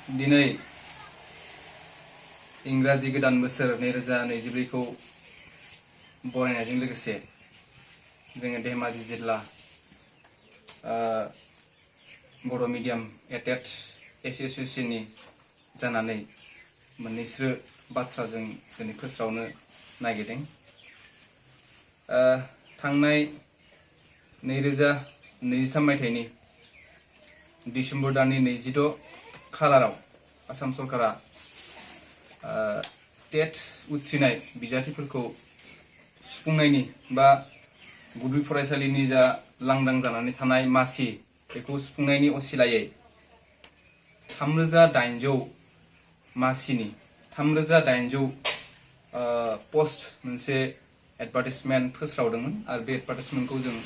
दिनै इंराजि गोदान बोसोर 2024 खौ बरायनायजों लोगोसे जोङो धेमाजि जिल्ला बड' मिडियाम एटेट एसोसिएशननि जानानै मोननैसो बाथ्रा जों दिनै फोस्रावनो नागिरदों। थांनाय 2023 मायथाइनि डिसेम्बर दाननि 26 खालाराव आसाम सरकारा टेट उथ्रिनाय बिजाथिफोरखौ सुफुंनायनि बा गुदि फरायसालिनि जा लांदां जानानै थानाय मासि बेखौ सुफुंनायनि असिलायै 3800 मासिनि 3800 पोस्ट मोनसे एडभार्टाइजमेन्ट फोस्रावदोंमोन आरो बे एडभार्टाइजमेन्टखौ जों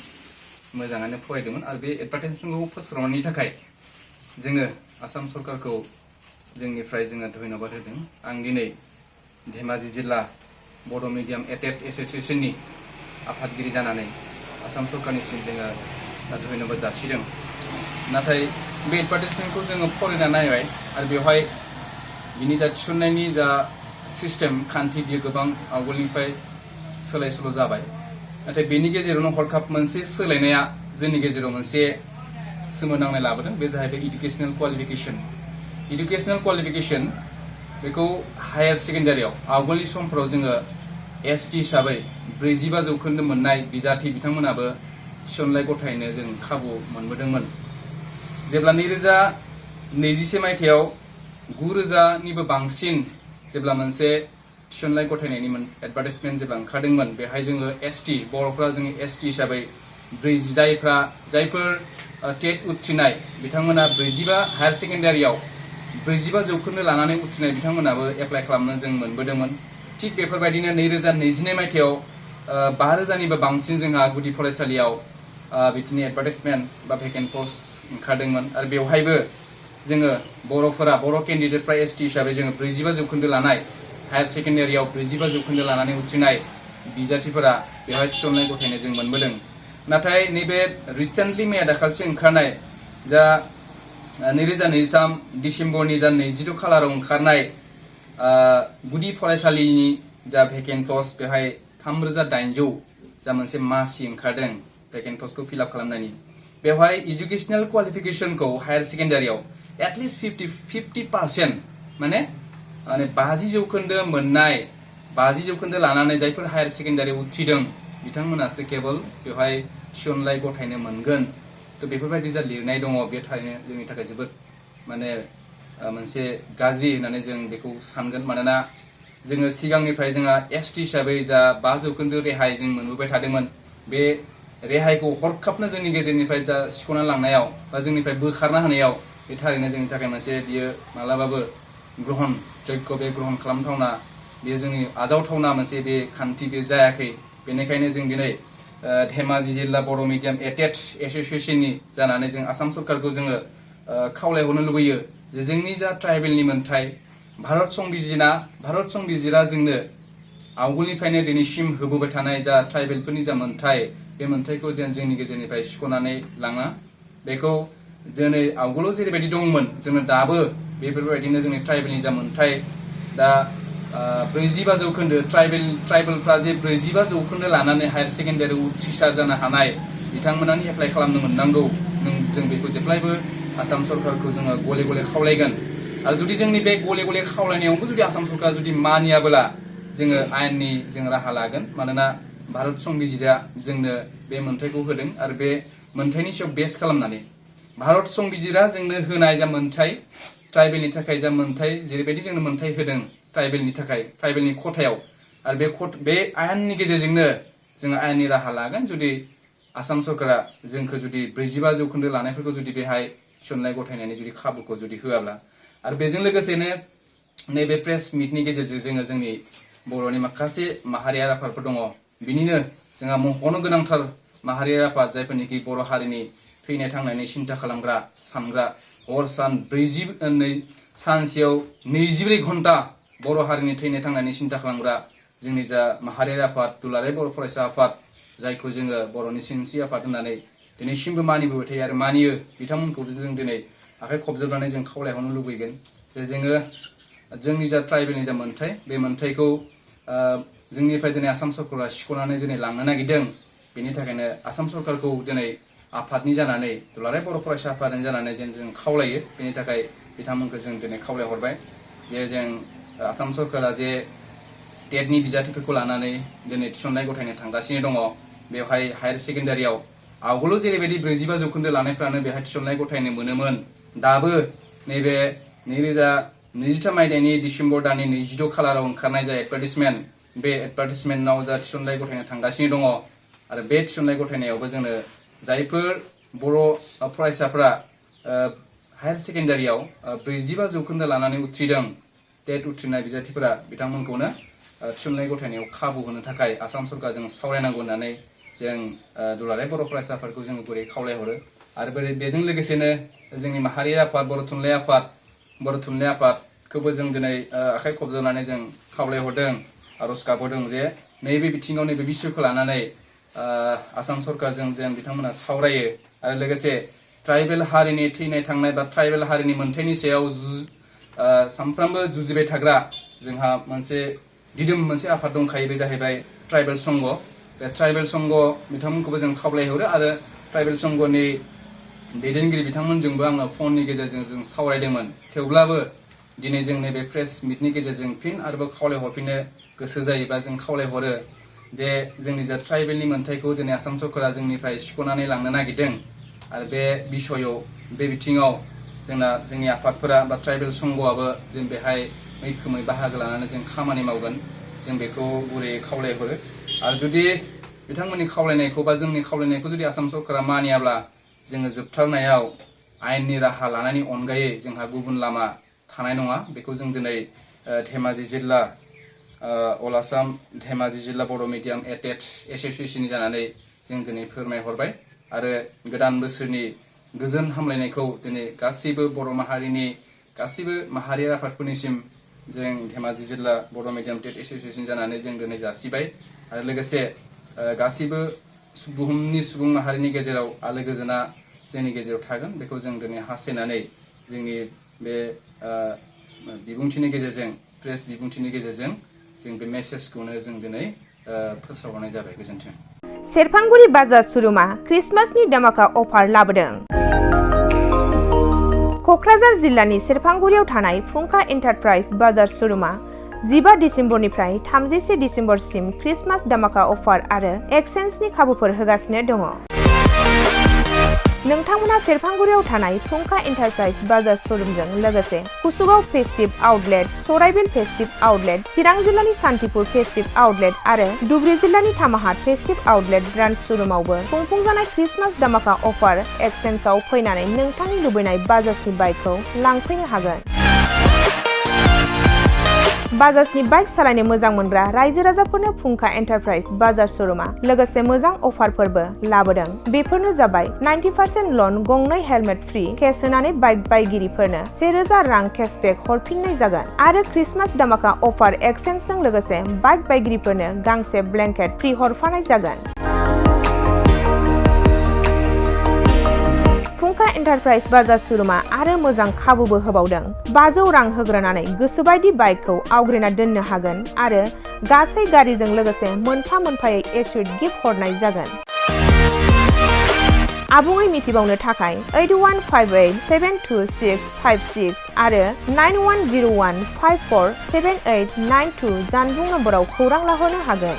मोजाङैनो फरायदोंमोन आरो बे एडभार्टाइजमेन्टखौ फोस्रावनायनि थाखाय जोङो आसाम सरकारखौ जोंनिफ्राय जोङो धन्यबाद होदों। आं दिनै धेमाजि जिल्ला बड' मिडियाम एटेट एसोसिएशननि आफादगिरि जानानै आसाम सरकारनिसिम जोङो धन्यबाद जासिदों। नाथाय बे एडभार्टाइजमेन्टखौ जोङो फरायना नायबाय आरो बेवहाय बिनि जा थिसननायनि जा सिस्टेम खान्थि बियो गोबां आवगोलनिफ्राय सोलाय सोल' जाबाय। नाथाय बेनि गेजेरावनो हरखाब मोनसे सोलायनाया जोंनि गेजेराव मोनसे सोमोनांनाय लाबोदों। बे जाहैबाय इडुकेशनेल क्वालिफिकेशन। इडुकेशनेल क्वालिफिकेशन बेखौ हायार सेकेन्डारियाव आवगोलनि समफोराव जोङो एसटी हिसाबै 45 जौखोन्दो मोननाय बिजाथि बिथांमोनाबो थिसनलाइ गथायनो जों खाबु मोनबोदोंमोन। जेब्ला 2021 मायथाइयाव 9000निबो बांसिन जेब्ला मोनसे थिसनलाइ गथायनायनि एडभार्टाइजमेन्ट जेब्ला ओंखारदोंमोन, बेहाय जोङो एसटी बर'फ्रा जोङो एसटी हिसाबै जायफोर टेट उथ्रिनाय बिथांमोना 45 हायार सेकेन्डारियाव 45 जौखोन्दो लानानै उथ्रिनाय बिथांमोनाबो एप्लाइ खालामनो जों मोनबोदोंमोन। थिग बेफोरबायदिनो 2022 मायथाइयाव 5000निबो बांसिन जोंहा गुदि फरायसालियाव बिदिनो एडभार्टाइजमेन्ट बा भेकेन्ट पस्ट ओंखारदोंमोन आरो बेवहायबो जोङो बर' केन्डिडेटफ्रा एसटी हिसाबै जोङो 45 जौखोन्दो लानाय हायार सेकेन्डारियाव 45 जौखोन्दो लानानै उथ्रिनाय बिजाथिफोरा बेवहाय थिसननाय गथायनो जों मोनबोदों। नाथाय नैबे रिसेन्टलि मैया दाखालिसो ओंखारनाय जा 2023 डिसेम्बरनि जा 26 खालाराव ओंखारनाय गुदि फरायसालिनि जा भेकेन्ट पस्ट बेवहाय 3800 जा मोनसे मासि ओंखारदों भेकेन्ट पस्टखौ फिलआप खालामनायनि। बेवहाय इडुकेशनेल क्वालिफिकेशनखौ हायार सेकेन्डारियाव एटलिस्ट 50% माने 50 जौखोन्दो मोननाय 50 जौखोन्दो लानानै जायफोर हायार सेकेन्डारियाव उथ्रिदों बिथांमोनासो केवल बेवहाय थिसनलाइ गथायनो मोनगोन। थ' बेफोरबायदि जा लिरनाय दङ बे थारैनो जोंनि थाखाय जोबोद मोनसे गाज्रि होननानै जों बेखौ सानगोन। मानोना जोङो सिगांनिफ्राय जोंहा एसटी हिसाबै जा 5 जौखोन्दो रेहाय जों मोनबोबाय थादोंमोन, बे रेहायखौ हरखाबनो जोंनि गेजेरनिफ्राय दा सिख'ना लांनायाव बा जोंनिफ्राय बोखारना होनायाव बे थारैनो जोंनि थाखाय मोनसे बियो मालाबाबो ग्रहन जग्य बे ग्रहन खालामथावना बेयो जोंनि आजावथावना मोनसे बे खान्थि बे जायाखै। बेनिखायनो जों दिनै धेमाजि जिल्ला बड' मिडियाम एटेट एसोसिएशननि जानानै जों आसाम सरकारखौ जोङो खावलायहरनो लुबैयो जे जोंनि जा ट्राइबेलनि मोन्थाय भारत संबिजिरा जोंनो आवगोलनिफ्रायनो दिनैसिम होबोबाय थानाय जा ट्राइबेलफोरनि जा मोन्थाय बे मोन्थायखौ जोंनि गेजेरनिफ्राय सिख'नानै लाङा। बेखौ दिनै आवगोलाव जेरैबायदि दंमोन जोङो दाबो बेफोरबायदिनो जोंनि ट्राइबेलनि जा मोन्थाय दा 45 जौखोन्दो ट्राइबेलफ्रा जे 45 जौखोन्दो लानानै हायार सेकेन्डारियाव उथ्रिसार जानो हानाय बिथांमोनानो एप्लाइ खालामनो मोननांगौ। जों बेखौ जेब्लायबो आसाम सरकारखौ जोङो गले गले खावलायगोन। आरो जुदि जोंनि बे गले गले खावलायनायावबो जुदि आसाम सरकारा जुदि मानियाबोला जोङो आयेननि जों राहा लागोन। मानोना भारत संबिजिरा जोंनो बे मोन्थायखौ होदों आरो बे मोन्थायनि सायाव बेस खालामनानै भारत संबिजिरा जोंनो होनाय जा मोन्थाय ट्राइबेलनि थाखाय जा मोन्थाय जेरैबायदि जोंनो मोन्थाय होदों ट्राइबेलनि थाखाय ट्राइबेलनि खथायाव आरो बे आयेननि गेजेरजोंनो जोङो आयेननि राहा लागोन। जुदि आसाम सरकारा जोंखौ जुदि 45 जौखोन्दो लानायफोरखौ जुदि बेहाय थिसनलाइ गथायनायनि जुदि खाबुखौ जुदि होआब्ला आरो बेजों लोगोसेनो नैबे प्रेस मिटनि गेजेरजों जोङो जोंनि बर'नि माखासे माहारियारि आफादफोर दङ। बिनिनो जोंहा मख'नो गोनांथार माहारियारि आफाद जायफोरनिखि बर' हारिनि थैनाय थांनायनि सिन्था खालामग्रा सानग्रा हर सान सानसेयाव 24 घन्टा बर' हारिनि थैनाय थांनायनि सिन्था खालामग्रा जोंनि जा माहारियारि आफाद दुलाराय बर' फरायसा आफाद जायखौ जोङो बर'नि सिनस्रि आफाद होननानै दिनैसिमबो मानिबोबाय थायो आरो मानियो बिथांमोनखौबो जों दिनै आखाइ खबजोबनानै जों खावलायहरनो लुबैगोन जे जोङो जोंनि जा ट्राइबेलनि जा मोन्थाय बे मोन्थायखौ जोंनिफ्राय दिनै आसाम सरकारा सिख'नानै दिनै लांनो नागिरदों। बेनि थाखायनो आसाम सरकारखौ दिनै आफादनि जानानै दुलाराय बर' फरायसा आफादनि जानानै जों खावलायो। बेनि थाखाय बिथांमोनखौ जों दिनै खावलायहरबाय जे जों आसाम सरकारा जे टेटनि बिजाथिफोरखौ लानानै दिनै थिसननाय गथायनो थांगासिनो दङ। बेवहाय हायार सेकेण्डारियाव आवगोलाव जेरैबायदि 45% लानायफ्रानो बेहाय थिसननाय गथायनो मोनोमोन, दाबो नैबे 2023 मायथाइनि डिसेम्बर दाननि 22 खालाराव ओंखारनाय जा एडभार्टाइजमेन्ट, बे एडभार्टाइजमेन्टआव जा थिसननाय गथायनो थांगासिनो दङ। आरो बे थिसननाय गथायनायावबो जोंनो जायफोर बर' फरायसाफोरा हायार सेकेण्डारियाव 45% लानानै उथ्रिदों, टेट उथ्रिनाय बिजाथिफोरा बिथांमोनखौनो थिसननाय गथायनायाव खाबु होनो थाखाय आसाम सरकारजों सावरायनांगौ होननानै जों दुलाराय बर' फरायसाफोरखौ जों गुरै खावलायहरो। आरो बेजों लोगोसेनो जोंनि माहारि आफाद बर' थुनलाइ आफादखौबो जों दिनै आखाइ खबजबनानै जों खावलायहरदों, आर'ज गाबहरदों जे नैबे बिथिङाव नैबे बिसयखौ लानानै आसाम सरकारजों जों बिथांमोना सावरायो। आरो लोगोसे ट्राइबेल हारिनि थैनाय थांनाय बा ट्राइबेल हारिनि मोन्थायनि सायाव सानफ्रामबो जुजिबाय थाग्रा जोंहा मोनसे दिदोम मोनसे आफाद दंखायो, बे जाहैबाय ट्राइबेल संघ। बे ट्राइबेल संघ बिथांमोनखौबो जों खावलायहरो आरो ट्राइबेल संघनि दैदेनगिरि बिथांमोनजोंबो आङो फननि गेजेरजों जों सावरायदोंमोन। थेवब्लाबो दिनै जों नैबे प्रेस मिटनि गेजेरजों फिन आरोबाव खावलायहरफिननो गोसो जायोबा जों खावलायहरो जे जोंनि जा ट्राइबेलनि मोन्थायखौ दिनै आसाम सरकारा जोंनिफ्राय सिख'नानै लांनो नागिरदों। आरो बे बिसयआव बे बिथिङाव जोंनि आफादफोरा बा ट्राइबेल संघआबो जों बेहाय मैखोमै बाहागो लानानै जों खामानि मावगोन, जों बेखौ गुरै खावलायहरो। आरो जुदि बिथांमोननि खावलायनायखौ बा जोंनि खावलायनायखौ जुदि आसाम सरकारा मानियाब्ला जोङो जोबथारनायाव आयेननि राहा लानायनि अनगायै जोंहा गुबुन लामा थानाय नङा। बेखौ जों दिनै धेमाजि जिल्ला अल आसाम धेमाजि जिल्ला बर' मिडियाम TET एस'सियेसननि जानानै जों दिनै फोरमायहरबाय। आरो गोदान बोसोरनि गोजोन हामलायनायखौ दिनै गासैबो बर' माहारिनि गासैबो माहारियारि आफादफोरनिसिम जों धेमाजि जिल्ला बर' मिडियाम TET एस'सियेसन जानानै जों दिनै जासिबाय। आरो लोगोसे गासैबो बुहुमनि सुबुं माहारिनि गेजेराव आलो गोजोना जोंनि गेजेराव थागोन, बेखौ जों दिनै हास्थायनानै जोंनि बे बिबुंथिनि गेजेरजों, प्रेस बिबुंथिनि गेजेरजों जों बे मेसेजखौनो जों दिनै फोसावहरनाय जाबाय। गोजोन्थों। सेरफांगुरि बाजार श'रुमा क्रिसमासनि दामाका अफार लाबोदों। क'क्राझार जिल्लानि सेरफांगुरियाव थानाय फुंखा एन्टारप्राइज बाजार श'रुमा 15 डिसेम्बरनिफ्राय 31 डिसेम्बरसिम क्रिसमास दामाका अफार आरो एक्सचेन्जनि खाबुफोर होगासिनो दङ। नोंथांमोना सेरफांगुरियाव थानाय फुंखा एन्टारप्राइज बाजार श'रुमजों लोगोसे कुसुगाव फेस्टिभ आउटलेट, सराइबिल फेस्टिभ आउटलेट, चिरां जिल्लानि सान्तिपुर फेस्टिभ आउटलेट आरो धुबरी जिल्लानि थामाहाट फेस्टिभ आउटलेट ब्रान्च श'रुमावबो खुंफुंजानाय क्रिसमास दामाका अफार एक्सचेन्जआव फैनानै नोंथांनि लुबैनाय बाजाजनि बाइकखौ लांफैनो हागोन। बाजाजनि बाइक सालायनो मोजां मोनग्रा रायजो राजाफोरनो फुंखा एन्टारप्राइज बाजार श'रुमा लोगोसे मोजां अफारफोरबो लाबोदों। बेफोरनो जाबाय 90% लन, गंनै हेलमेट फ्रि, केस होनानै बाइक बायगिरिफोरनो 1000 रां केसबेक हरफिननाय जागोन आरो क्रिसमास दामाका अफार एक्सचेन्जजों लोगोसे बाइक बायगिरिफोरनो गांसे ब्लेंकेट फ्रि हरफानाय जागोन। फुंखा एन्टारप्राइज बाजार श'रुमा आरो मोजां खाबुबो होबावदों। 500 रां होग्रोनानै गोसोबायदि बाइकखौ आवग्रिना दोननो हागोन आरो गासै गारिजों लोगोसे मोनफा मोनफायै एसुइट गिफ्ट हरनाय जागोन। आबुङै मिथिबावनो थाखाय 8158725656 आरो 9101547892 जानबुं नम्बराव खौरां लाहरनो हागोन।